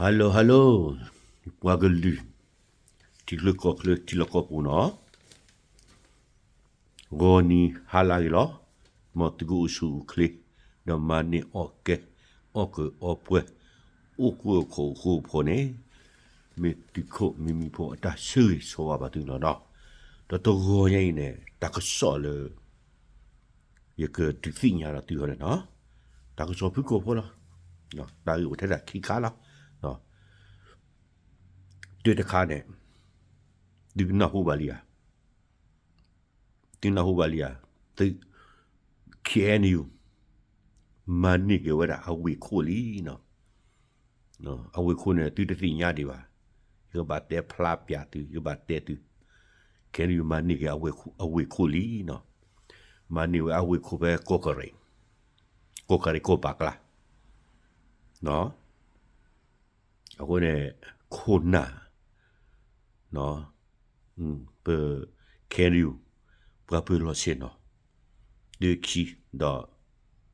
Hello hello, ပှၤကလုာ် ထံချၢကီၢ်ချၢ ထံလီၢ်ကီၢ်ပူၤနီၤ, ဂီၤနံၤဟါလၢအဂ့ၤလီၤ. မ်သုကအိၣ်ဆူၣ်အိၣ်ချ့, ဒီးမၤန့ၢ်အီၣ်ကဲ အီၣ်ကၢအီပှဲၤ, အိၣ်ကၢအိၣ်ခိးအဃိဖိန့ၣ်, မ့ၢ်သုးခိၣ်မံမံဖိအတၢ်ဆၢဂ့ၤဆၢဝါဘၣ်သုလီၤနီၤ. ဒီးတဂီၤညါအံၤန့ၣ် တၢ်ကစီၣ်လၢ ယကဒုးသ့ၣ်ညါဒီးသုဟီန့ၣ်နီၤ, တၢ်ကစီၣ်ဖုၣ်ကိာ်ဖိလီၤ. တၢ်ဂ့ၢ်အိၣ်ထဲဒၣ်ခံခါလီၤ. တၢ်တခါန့ၣ် သုကနၢ်ဟူဘၣ်လံဧါ, သုနၢ်ဟူဘၣ်လံဧါ, သု ခ့ၣ်အဲၣ်ယူၣ် မၤန့ၢ်က့ၤဝဲဒၣ်အဝ့ၢ်ခိၣ်လံနီၤ. အဝ့ၢ်ခိၣ်န့ၣ် သုတသ့ၣ်ညါဒံးဘၣ်, ယကဘၣ်တဲဖျါပျးသု, ယကဘၣ်တဲသု, ခ့ၣ်အဲၣ်ယူၣ် မၤန့ၢ်က့ၤအဝ့ၢ်ခိၣ်လံနီၤ. မၤန့ၢ်ဝဲအဝ့ၢ်ခိၣ်ဖဲကီၢ်ကရ့း, ကီၢ်ကရ့းကီၢ်ပာ်ကျါ အဃိန့ၣ် ခိၣ်နၢ် ပ ခ့ၣ်အဲၣ်ယူၣ် ပှၤပၢၤလီၢ်ဆ့ၣ်နီၤ သုးခံ ဒီး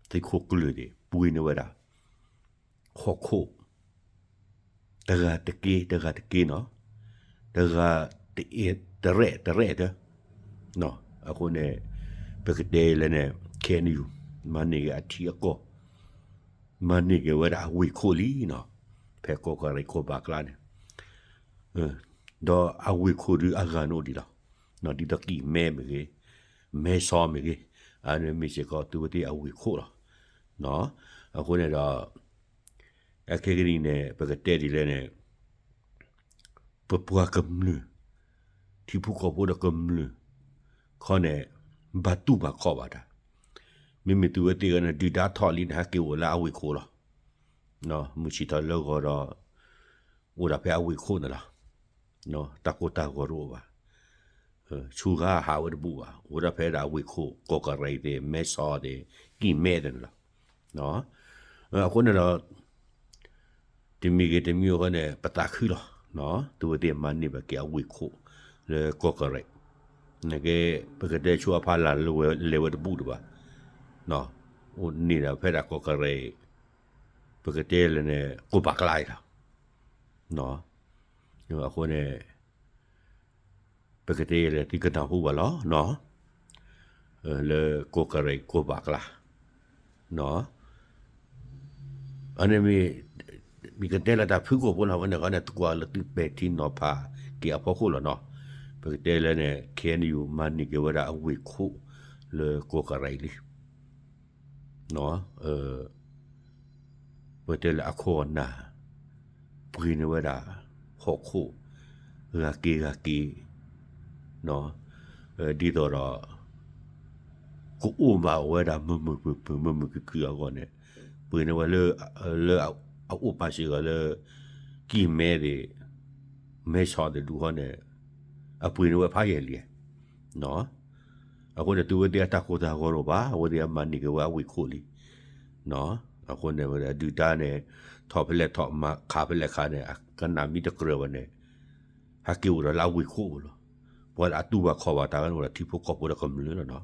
သုးခိၣ်ကျၢၢ်သ့ၣ် ပှ့ၤန့ၢ်ဝဲဒၣ် ဟီၣ်ခိၣ် တဂၤတက့ တဂၤတက့နီၤ, တဂၤ တရဲၣ်တရဲၣ်တၢ် အဃိန့ၣ် ပကတဲလၢန့ၣ် ခ့ၣ်အဲၣ်ယူၣ် မၤန့ၢ်က့ၤအထံအကီၢ်, မၤန့ၢ်က့ၤဝဲဒၣ်အဝ့ၢ်ခိၣ်လံနီၤ, ဖဲကီၢ်ကရ့းကီၢ်ပာ်ကျါန့ၣ်, ဒီးအဝ့ၢ်ခိၣ်ဒုးအဂၤန့ၣ်အိၣ်ဒံးလီၤ, ဒ်သိးကံၢ်မဲမ့ၢ်ဂ့ၤ, မဲဆီမ့ၢ်ဂ့ၤ, အန့ၣ်မ့ၢ်စ့ၢ်ကီးသုဝဲသ့ၣ်အဝ့ၢ်ခိၣ်လီၤ. အဃိန့ၣ်ဒီး အခဲကနံၣ်န့ၣ် ပကတဲဒ်လဲၣ်န့ၣ် ပပှၤကမျၢၢ် ထံဖိကီၢ်ဖိဒီးကမျၢၢ် ခီန့ၣ် ဘၣ်တူၢ်ဘၣ်ခီၣ်ဘၣ်တၢ်, မ့မ့ၢ်သုဝဲသ့ၣ်ဂၤန့ၣ် ဒုၣ်ဒါထီၣ်လံန့ၣ် ဟဲက့ၤအိၣ်လၢအဝ့ၢ်ခိၣ်လီၤ. မုၢ်ဆံးထီၣ်လၢဂီၤဒီး အိၣ်ဒၣ်ဖဲအဝ့ၢ်ခိၣ်န့ၣ်လီၤ. တၢ်ကိၢ်တၢ်ဂီၤတအိၣ်ဘၣ်, ဆူဂၤဟးဝဲတဘူၣ်ဘၣ်, အိၣ်ဒၣ်ဖဲဒၣ်အဝ့ၢ်ခိၣ် ကီၢ်ကရ့းသ့ၣ် မဲဆီသ့ၣ် ကံၢ်မဲသ့ၣ်န့ၣ်လီၤ. အဃိန့ၣ်ဒီး တမံၤဂ့ၤတမံၤဂ့ၤန့ၣ် ပသးခုလီၤ. သုဝဲသ့ၣ်မၤန့ၢ်ဘၣ်က့ၤအဝ့ၢ်ခိၣ်လၢကီၢ်ကရ့း, နကဲ ပကတဲဆူအဖီလာ်လဲၤဝဲတဘူၣ်ဒံးဘၣ်, အိၣ်န့ၣ်ဒီးဖဲဒၣ်ကီၢ်ကရ့း ပကတဲလၢန့ၣ် ကီၢ်ပာ်ကျါအံၤလီၤ. အဃိန့ၣ် ပကတဲလၢသုကနၢ်ဟူဘၣ်လီၤနီၤ, လၢကီၢ်ကရ့းကီၢ်ပာ်ကျါ, အန့ၣ်မ့ၢ် မ့ၢ်ကတဲလၢတၢ်ဖုၣ်ကိာ်ဖိနီၤ, ဝဲန့ၣ်ဃီန့ၣ် သကွၢ်လၢသုပဲာ်ထံနီၤဖးက့ၤအဖီခိၣ်လီၤနီၤ. ပကတဲလၢန့ၣ် ခ့ၣ်အဲၣ်ယူၣ် မၤန့ၢ်က့ၤဝဲဒၣ်အဝ့ၢ်ခိၣ်လၢကီၢ်ကရ့းလံ ပတဲလၢအခိၣ်အနၢ် ပှ့ၤန့ၢ်ဝဲဒၣ် ဟီၣ်ခိၣ် ဂၤက့ၤဂၤက့ၤ, ဒ်သိးဒီး ကအိၣ်မးဝဲဒၣ်မုာ်မုာ်ခုၣ်ခုၣ် မုာ်မုာ်ခုၣ်ခုၣ်အဂီၢ်န့ၣ်, ပှ့ၤန့ၢ်ဝဲလၢ လၢအအိၣ်ပာ်စ့ၢ်ကီးလၢ ကံၢ်မဲသ့ၣ် မဲဆီသ့ၣ်ဒူၣ်ဃီန့ၣ်, အပှ့ၤန့ၢ်ဝဲဖးယံာ်လံ. အဃိန့ၣ် သုဝဲသ့ၣ်အတၢ်ကိၢ်တၢ်ဂီၤတအိၣ်ဘၣ်, အဝဲသ့ၣ်အမၤန့ၢ်က့ၤဝဲအဝ့ၢ်ခိၣ်လံ. အဃိန့ၣ် ဒုၣ်ဒါန့ၣ် ထီၣ်ဖဲလဲၣ်ထီၣ်မၤခးဖဲလဲၣ်ခးန့ၣ် အကနၣ်မ့ၢ်တကြၢးဘၣ်န့ၣ် ဟဲက့ၤအိၣ်ဒီးလၢအဝ့ၢ်ခိၣ်လီၤ. ပှၤလၢအတူၢ်ဘၣ်ခီၣ်ဘၣ်တၢ်ဝဲန့ၣ်အိၣ်ဒီးထံဖိကီၢ်ဖိဒီးကမျၢၢ်လီၤနီၤ.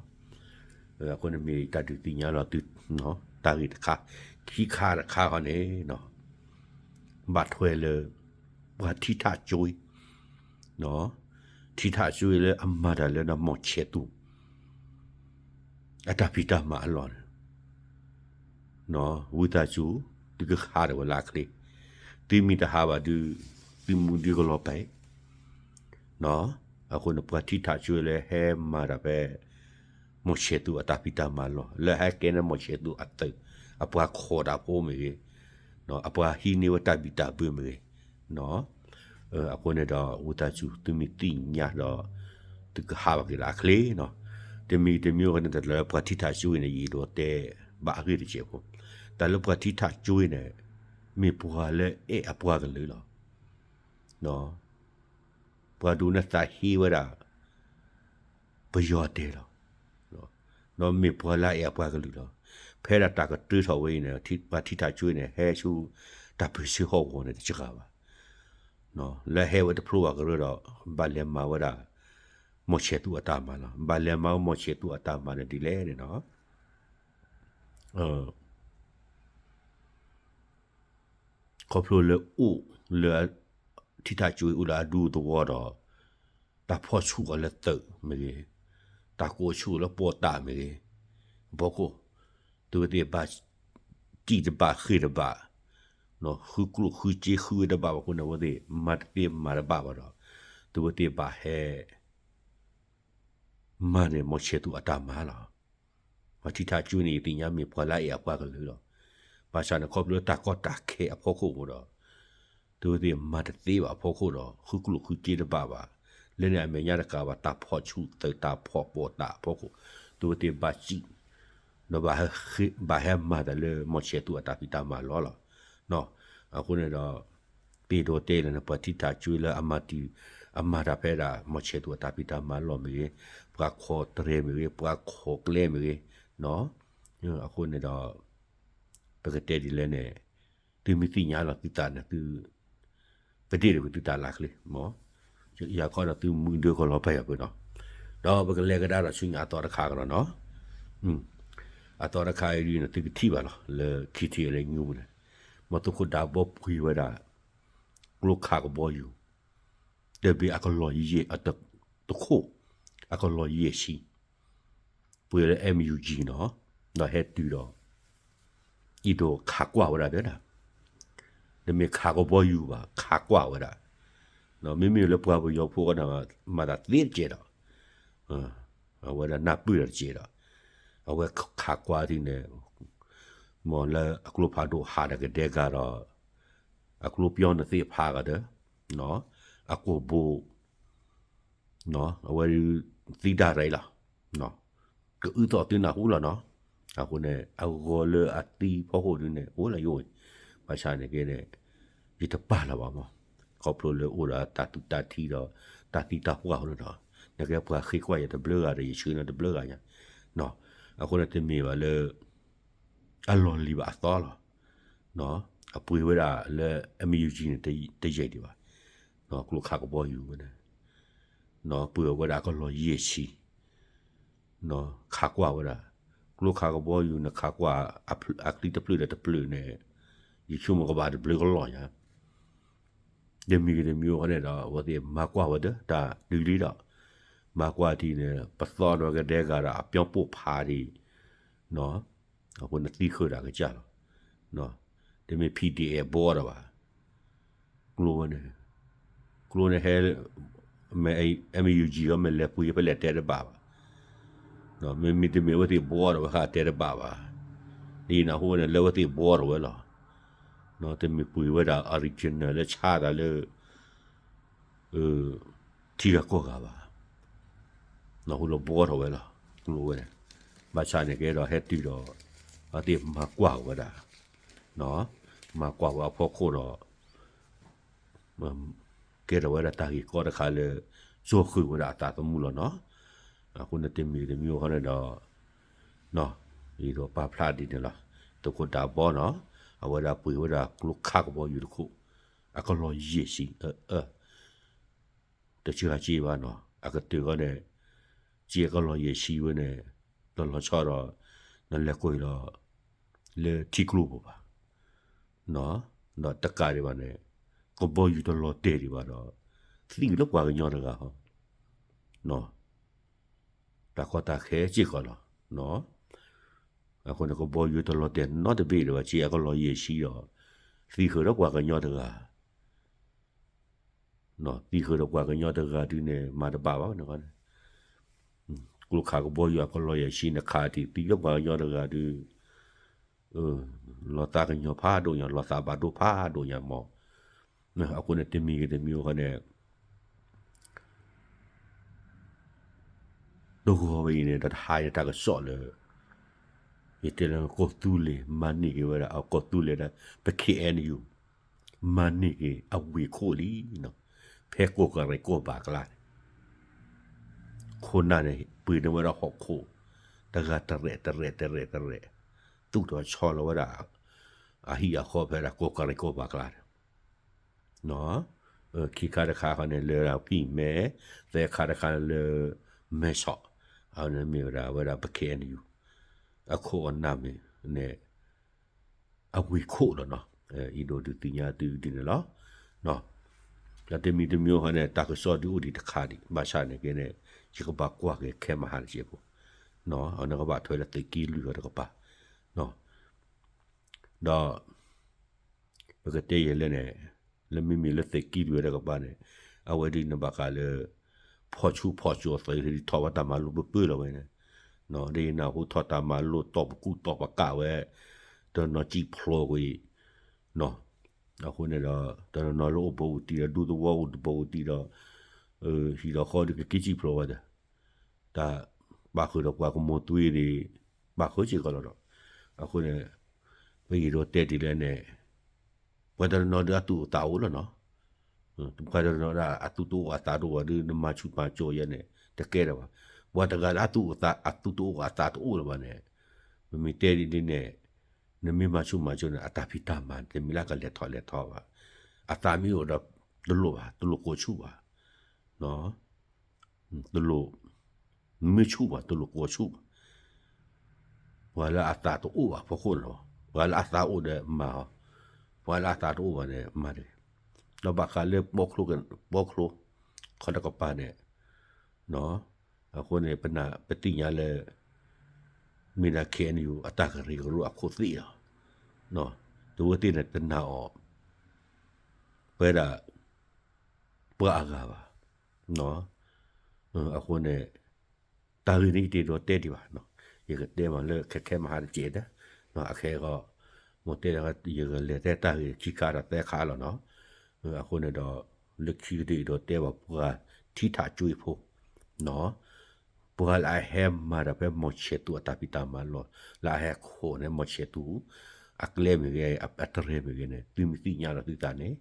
အဃိန့ၣ်မ့ၢ်တၢ်ဒုးသ့ၣ်ညါလီၤသု တၢ်ဂ့ၢ်တခါ, ခံခါတခါဃီန့ၣ် ဘၣ်ထွဲလၢ ပှၤထံထးကၠိ ထံထးကၠိလၢအမၤတၢ်လၢ မီၢ်ဆဲးသူ အတၢ်ဖံးတၢ်မၤအလီၢ်န့ၣ် ဝံသးစူၤ သုကဟးထီၣ်ဝဲလၢအချ့, သုမ့ၢ်တဟးဘၣ်ဒုး သုမူဒုးကလီၤပာ်, အဃိန့ၣ် ပှၤထံထးကၠိလၢဟဲမၤတၢ်ဖဲ မီၢ်ဆဲးသူအတၢ်ဖံးတၢ်မၤလီၢ် လၢဟဲကဲန့ၣ်မီၢ်ဆဲးသူအသုး အပှၤခိးတၢ်ဖိမ့ၢ်ဂ့ၤ, အပှၤဟံးန့ၢ်ဝဲတၢ်ဘံၣ်တၢ်ဘၢမ့ၢ်ဂ့ၤ, အဃိန့ၣ်ဒီး ဝံသးစူၤ သုမ့ၢ်သ့ၣ်ညါဒီး သုကဟးဘၣ်က့ၤလၢအချ့နီၤ. တမံၤတမံၤဃီန့ၣ် တၢ်လၢပှၤထံထးကၠိအံၤန့ၣ် ယအဲၣ်ဒိးတဲဘၣ်အဂ့ၢ်တစဲးဖိ, တၢ်လၢပှၤထံထးကၠိအံၤန့ၣ် မ့ၢ်ပှၤလၢအဲၣ်အပှၤကလုာ်လီၤ. ပှၤဒ်န့ၣ်သးဟ့ဝဲဒၣ် ပယီၤတဲလီၤ. ဒီးမ့ၢ်ပှၤလၢအအဲၣ်အပှၤကလုာ်လီၤ. ဖဲဒၣ်တၢ်ကတၢထီၣ်ဝဲအံၤန့ၣ် ပှၤထံထးကၠိန့ၣ် ဟဲဆူ တၢ်ပၢၢ်ဆၢဟီၣ်ကဝီၤန့ၣ်တစှၤဘၣ်. လၢဟဲဝဲတဖျိဘၣ်ကရၢဒီး ဘၣ်လဲၤမၤဝဲဒၣ် မီၢ်ဆဲးသူအတၢ်မၤလီၤ. ဘၣ်လဲၤမၤဝဲမီၢ်ဆဲးသူအတၢ်မၤန့ၣ်ဒ်လဲၣ်န့ၣ်နီၤ. ခီ ခီဖျိလၢအိၣ်လၢ ထံထၣ်ကၠိအိၣ်လၢအဒူသဝီဒီး တၢ်ဖီၣ်ဆူၣ်အီၤလၢသုးမ့ၢ်ဂ့ၤ, တၢ်ကိးဆူၣ်အီၤလၢပီၣ်တၢ်မ့ၢ်ဂ့ၤ, အဖီခိၣ် သုဝဲသ့ၣ်ဘၣ် စံၣ်တဘၣ်ဃ့ၢ်တဘၣ်, ဃုကျိၣ်ဃုစ့ဃုဝဲတဘၣ်ဘၣ်အဃိန့ၣ် အဝဲသ့ၣ်မၤတသ့မၤတဘၣ်ဘၣ်ဒီး သုဝဲသ့ၣ်ဘၣ်ဟဲ မၤန့ၣ် မီၤဆဲးသူအတၢ်မၤလီၤ. ပှၤထံထၣ်ကၠိန့ၣ် ယသ့ၣ်ညါမ့ၢ်ပှၤလၢအအဲၣ်အပှၤကလုာ်လီၤ. ဘၣ်ဆၣ်န့ၣ်ခီဖျိတၢ်ကီတၢ်ခဲအဖီခိၣ်အဃိဒီး သုဝဲသ့ၣ်မၤတသ့ဘၣ်အဖီခိၣ်ဒီး ဃုကျိၣ်ဃုစ့တဘၣ်ဘၣ်, လၢန့ၣ်အမဲာ်ညါတကးဘၣ် တၢ်ဖီၣ်ဆူၣ်သုးတၢ်ဖီၣ်ပီၣ်တၢ်အဖီခိၣ် သုဝဲသ့ၣ်ဘၣ်စံၣ် ဒီးဘၣ်ဟဲမၤတၢ်လၢမီၤဆဲးသူအတၢ်ဖံးတၢ်မၤလီၤလီၤ. အဃိန့ၣ်ဒီး သ့ၣ်ဒိးတဲလၢန့ၣ် ပှၤထံထၣ်ကၠိလၢအမၤတံၢ် အမၤတၢ်ဖဲဒၣ် မီၤဆဲးသူအတၢ်ဖံးတၢ်မၤလီၤမ့ၢ်ဂ့ၤ, ပှၤခိးတြဲၤမ့ၢ်ဂ့ၤ, ပှၤခိးကျဲမ့ၢ်ဂ့ၤ, အဃိန့ၣ်ဒီး ပကတဲဒ်လဲၣ်န့ၣ် သုမ့ၢ်သ့ၣ်ညါလီၤသုသးန့ၣ် သု ပဒ့ၣ်တဝံၤသုတၢ်လၢ်ချ့မး, ယၤခီဒီးသုမုၢ်ဒၢကလီၤပယီၤပၢၢ်နီၤ, ဒီးပကလဲၤကဒါဒီးဆူညါအသီတခါကဒီးနီၤ, အသီတခါအံၤဒ်န့ၣ် သုကထံၣ်ဘၣ်လီၤ လၢ ခံထံၣ် လၢညူပူၤန့ၣ်, မီၤသိခိၣ်ဒးဘီပှ့ၤဝဲဒၣ် ကျိခးကဘီယူၤ တဘ့ၣ်အကလီၢ်ယဲၢ် တခိၣ် အကလီၢ်ယဲၢ်ဆံ ပှ့ၤလၢ MUG နီၤ, ဒီးဟဲတုၤဒီး အံၤဒိးခးကွၢ်ဝဲဒၣ်တဲဒၣ်, တမ့ၢ်ခးကဘီယူၤဘၣ် ခးကွၢ်ဝဲဒၣ်, မ့မ့ၢ်လၢပှၤပယီၤဖိကဒီး မၤသးသ့တကဲးဒီး အဝဲဒၣ်နၢ်ပၢၢ်ဒီးတကဲးဒီး အဝဲခးကွၢ်ဒ်န့ၣ် မ်လၢအကျိဖးဒိၣ်ဟးဒီးကဒဲကၤဒီး အကျိပျီနသ့ၣ်ဖးကဒီး အကိာ်ဘိ အဝဲသံဒၣ်ရၤလီၤ, ကအုသီၣ်သုနၢ်ဟူလီၤနီၤ, အဃိန့ၣ် အဂီၤလၢအသံဖီခိၣ်ဒ်န့ၣ် အိၣ်လၢယအိၣ်, ဘၣ်ဆၣ်န့ၣ်က့န့ၣ် ယတပာ်လီၤဘၣ်မး, ခီဖျိလၢအိၣ်ဒီးတၢ်သူၣ်တၢ်ထံဒီး တၢ်သံတၢ်ပှၢ်အဃိန့ၣ်ဒီး နကဲပှၤဃ့ကွၢ်ယၤတဘျုးဂၤဒီး ယဆှၢနၤတဘျုးဂၤညါ, အဃိန့ၣ်တမ့ၢ်ဘၣ်လၢ အလီၢ်လံၤဘၣ်အသီလီၤ, အပှ့ၤဝဲဒၣ်လၢ MUG န့ၣ် တယံာ်ဒံးဘၣ်, ကျိခးကဘီယူၤဝဲန့ၣ် ပှ့ၤဝဲဒၣ်အကလီၢ်ယဲၢ်ဆံ, ခးကွၢ်ဝဲဒၣ်, ကျိခးကဘီယူၤန့ၣ် ခးကွၢ်အချံတဖျၢၣ်ဒီးတဖျၢၣ်န့ၣ် ယဆိကမိၣ်ကဘၣ်တဘျုးကလီၢ်ညါ, တမံၤဂ့ၤတမံၤဂ့ၤန့ၣ်ဒီး အဝဲသ့ၣ်မၤကွၢ်ဝဲဒီးတၢ်ဒုးလံဒီး မၤကွၢ်ဒ်န့ၣ် ပသီဒီးကဒဲကၤဒီးအပျီပိၢ်ဖးဒံး, အဃိန့ၣ်သံဃုာ်ဒီးအကစၢ်လီၤ, တမ့ၢ် PDF ဘီဒီးဘၣ်, ကျိဝဲန့ၣ်, ကျိန့ၣ်ဟဲ MUG အမ့ၢ်လဲၤပှ့ၤဖဲလဲၣ်တဲတဘၣ်ဘၣ်, မ့မ့ၢ်တမ့ၢ်အဝဲသ့ၣ်ဘီဒီးဝဲဃါတဲတဘၣ်ဘၣ်, ဒ်နၢ်ဟူဝဲန့ၣ် လၢအဝဲသ့ၣ်ဘီဒီးဝဲလီၤ, တမ့ၢ်ပှ့ၤဝဲဒၣ် original လၢဆါသးလၢ ထံဂၤကီၢ်ဂၤဘၣ်, နၢ်ဟူလၢဘီထီၣ်ဝဲလီၤ, ကျိဝဲန့ၣ်, ဘၣ်ဆၣ်န့ၣ်ကဲဒီးဟဲတုၤဒီး အဝဲသ့ၣ်မၤကွၢ်ဝဲဒၣ်, မၤကွၢ်ဝဲအဖီခိၣ်ဒီး ကဲထီၣ်ဝဲဒၣ်တၢ်ဂ့ၢ်ကီတခါလၢ စိာ်ဃုာ်ဝဲဒၣ်အသးသမူလီၤနီၤ, အဃိန့ၣ်တမံၤတမံၤဃီန့ၣ်ဒီး အံၤဒီးပာ်ဖျါဒ်န့ၣ်လီၤ, သုးခိၣ်ဒးဘီနီၤ, အဝဲဒၣ်ပှ့ၤဝဲဒၣ်ကျိခးကဘီယူၤတခိၣ် အကလီၢ်ယဲၢ်ဆံ, တဆှၢက့ဘၣ်နီၤ, အကတၢၢ်ဃီန့ၣ် က့အကလီၢ်ယဲၢ်ဆံဝဲန့ၣ် လီၤလီၤဆီဒီး နလဲၤကွၢ်လီၤ လၢထံကျိပူၤဘၣ်, ဒီးတကးဒံးဘၣ်န့ၣ် ကဘီယူၤတလီၤတဲာ်ဒံးဘၣ်ဒီး သံလၢပှၤကညီတဂၤဃီ တၢ်ကီတၢ်ခဲစ့ၢ်ကီးလီၤ, အဃိန့ၣ် ကဘီယူၤတလီၤတဲာ်နီတဘ့ၣ်ဒံးဘၣ် က့အကလီၢ်ယဲၢ်ဆံဒီး သံဃုာ်ဒီးပှၤကညီတဂၤ သံဃုာ်ဒီးပှၤကညီတဂၤဒုန့ၣ် မၤတဘၣ်ဘၣ်န့ၣ်, ကျိခးကဘီယူၤအကလီၢ်ယဲၢ်ဆံန့ၣ် ခးတံၢ်သံလၢပှၤကညီတဂၤဒု လီၤသးကညီၤဖးဒိၣ်ညါ လီၤသးဘၣ်ဒိဖးဒိၣ်ညါမး, အဃိန့ၣ်တမံၤဂ့ၤတမံၤဂ့ၤဃီန့ၣ် တဂီၤဝဲအံၤန့ၣ် တၢ်တဟါအံၤန့ၣ် တၢ်ကစီၣ်လၢ ယတဲလၢကီၢ်သူလ့ၤ မၤန့ၢ်က့ၤဝဲဒၣ် အကီၢ်သူလ့ၤဒၣ် ပ KNU မၤန့ၢ်က့ၤအဝ့ၢ်ခိၣ်လံနီၤ, ဖဲကီၢ်ကရံးကီၢ်ဘၣ်ကျါန့ၣ် ခိၣ်နၢ်န့ၣ် ပှ့ၤန့ၢ်ဝဲဒၣ်ဟီၣ်ခိၣ် တဂၤတရဲၣ်တရဲၣ်တရဲၣ်တရဲၣ်, သူၣ်ထီၣ်ဆီလီၤဝဲဒၣ် အဟံၣ်အဃီဖဲဒၣ်ကီၢ်ကရံးကီၢ်ဘၣ်ကျါန့ၣ် ခံခါတခါဃီန့ၣ် လဲၤဝဲဒၣ်ဖံၣ်မဲ, သၢခါတခါလဲၤ မဲဆီး, အဝဲန့ၣ်မ့ၢ်ဝဲဒၣ် အဝဲဒၣ်ပ KNU အခိၣ်အနၢ်မ့ၢ်န့ၣ် အဝ့ၢ်ခိၣ်လီၤနီၤ. အံၤဒိးဒုးသ့ၣ်ညါသုဒ်န့ၣ်လီၤ. တၢ်တမံၤတမံၤဟီန့ၣ် တၢ်ကစီၣ်ဒုးအိၣ်ဒံးတခါဒံး ဘၣ်ဆၣ်န့ၣ်က့န့ၣ် ယကဘၣ်ကွၢ်က့ၤခဲမဟါတက့ၢ်ဖိ, အနကဘၣ်ထွဲလၢသုးက့လွံၢ်အီၤတကပၤ, ဒီး ပကတဲယဲၢ်လဲၣ်န့ၣ် လၢမ့မ့ၢ်လၢသုးက့လွံၢ်အီၤတကပၤန့ၣ် အဝဲဒ်န့ၣ်ဘၣ်ဃးလၢ ဖီၣ်ဆူၣ်ဖီၣ်စိးသုးထီၣ်ဘၣ်တၢ်မၤလိပၢၢ်ပၢၢ်လီၤဝဲန့ၣ်, ဒ်နၢ်ဟူထီၣ်တၢ်မၤလိတီၢ်ပကူၣ်တီၢ်ပကးဝဲ တနီၤစံၣ်ဖျိးကွံာ် အဃိန့ၣ်ဒီး တနီၤနီၤလၢအိၣ်ဘူးကတံၢ်ဒီး ဒူသဝီအိၣ်ဘူးကတံၢ်ဒီး ဟံၣ်ဒီးဃီဒုးကက့ၤစံၣ်ဖျိးဝဲဒီး တၢ်ပာ်ဃုာ်ဒီးပှၤကမိၢ်သွံန့ၣ် ပာ်ဃုာ်စ့ၢ်ကီးလီၤဒီး အဃိန့ၣ် ပယံၤဒီးတဲဒ်လဲၣ်န့ၣ် ပှၤတနီၤနီၤဒုးအသူၣ်အသးအိၣ်လီၤနီၤ, ပှၤတနီၤနီၤဒုးအသူၣ်တအိၣ်အသးတအိၣ်ဘၣ်ဒီး နမၤဆူၣ်မၤစိးယဲန့ၣ် တကဲထီၣ်ဘၣ်, ပှၤတဂၤလၢအသူၣ်အသး အသူၣ်တအိၣ်အသးတအိၣ်လၢၤဘၣ်န့ၣ် ပမ့ၢ်တဲဒ်န့ၣ် နမ့ၢ်မၤဆူၣ်မၤစိးန့ၣ် အတၢ်ဖံးတၢ်မၤတမ့ၢ်လၢကလဲၤထီၣ်လဲၤထီဘၣ်, အသးမ့ၢ်အိၣ်ဒီး တလိၣ်ဘၣ် တလိၣ်ကိးဆူၣ်ဘၣ် တလိၣ် မ့ၢ်ဆူၣ်ဘၣ် တလိၣ်ကိးဆူၣ်ဘၣ်, ပှၤလၢအသးတအိၣ်ဘၣ်အဖီခိၣ်န့ၣ်လီၤ, ပှၤလၢအသးအိၣ်ဒီးမၤအီၤ, ပှၤလၢအသးတအိၣ်ဘၣ်န့ၣ် မၤတဂ့ၤ, ဒီးဘၣ်ဃးလၢ ပီချိ ခီတကပၤန့ၣ် အဃိန့ၣ် ပသ့ၣ်ညါလၢ မ့ၢ်ဒၣ် ခ့ၣ်အဲၣ်ယူၣ် အတၢ်ကရၢကရိအခိၣ်သ့ၣ်လီၤ, တဝဲသ့ၣ်န့ၣ်တနာ်အီၤ ပဝဲဒၣ် ပှၤအဂၤဘၣ်, အဃိန့ၣ် တၢ်ဂ့ၢ်န့ၣ်ယတအဲၣ်ဒိးတဲဒံးဘၣ်, ယကတဲမးလၢခဲခဲမဟါတကဲးဒီး အခဲအံၤ မိၢ်တဲ ယကလဲၤတဲတၢ်ဂ့ၢ်ခံခါဒီးသၢခါလီၤနီၤ, အဃိန့ၣ်ဒီး လၢခံကတၢၢ်ယအဲၣ်ဒိးတဲဘၣ်ပှၤထံထးကၠိဖိ ပှၤလၢအဟဲမၤတၢ်ဖဲမီၤဆဲးသူအတၢ်ဖံးတၢ်မၤလီၢ် လၢအဟဲခိးန့ၣ်မီၤဆဲးသူ အကျဲမ့ၢ်ဂ့ၤ အတြဲၤမ့ၢ်ဂ့ၤန့ၣ် သုမ့ၢ်သ့ၣ်ညါဒီးသုသးန့ၣ်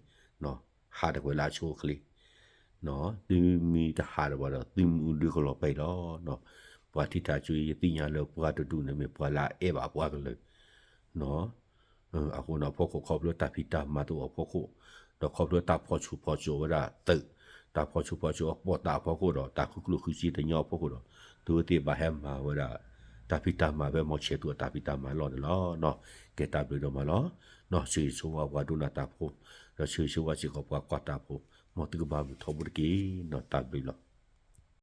ဟးတကွဲးလၢအဆိအချ့, သုမ့ၢ်တဟးဒီးဘၣ်ဒီး သုမ့ၢ်အူဒုးကလီၤပံာ်လီၤ, ပှၤထံထးကၠိယသ့ၣ်ညါလၢပှၤတဒူၣ်န့ၣ်မ့ၢ်ပှၤလၢအအဲၣ်ဘၣ်ပှၤကလုာ် အဃိန့ၣ် အဖီခိၣ်ခီဖျိတၢ်ဖံးတၢ်မၤတအိၣ်အဖီခိၣ်, ဒီးခီဖျိတၢ်ဖီၣ်ဆူၣ်ဖီၣ်စိးဝဲဒၣ်သုး, တၢ်ဖီၣ်ဆူၣ်ဖီၣ်စိးအပီးတၢ်အဖီခိၣ်ဒီး တၢ်ခုၣ်ကျိၣ်ခုၣ်စ့တညီအဖီခိၣ်ဒီး သုဝဲသ့ၣ်ဘၣ်ဟဲမၤဝဲဒၣ် တၢ်ဖံးတၢ်မၤဖဲမီၤဆဲးသူအတၢ်ဖံးတၢ်မၤလီၢ်န့ၣ်လီၤ. ကဲတၢ်ဘျုးဒိၣ်မးလီၤ. ဆၢဂ့ၤဆၢဝါပှၤဒိကနၣ်တၢ်ဖိ, ဒီးဆၢဂ့ၤဆၢဝါစ့ၢ်ကီးပှၤကွၢ်တၢ်ဖိ, မ်သုကဘၣ်မုာ်ထီဘိတက့ၢ်. တၢ်ဘျုးလီၤ.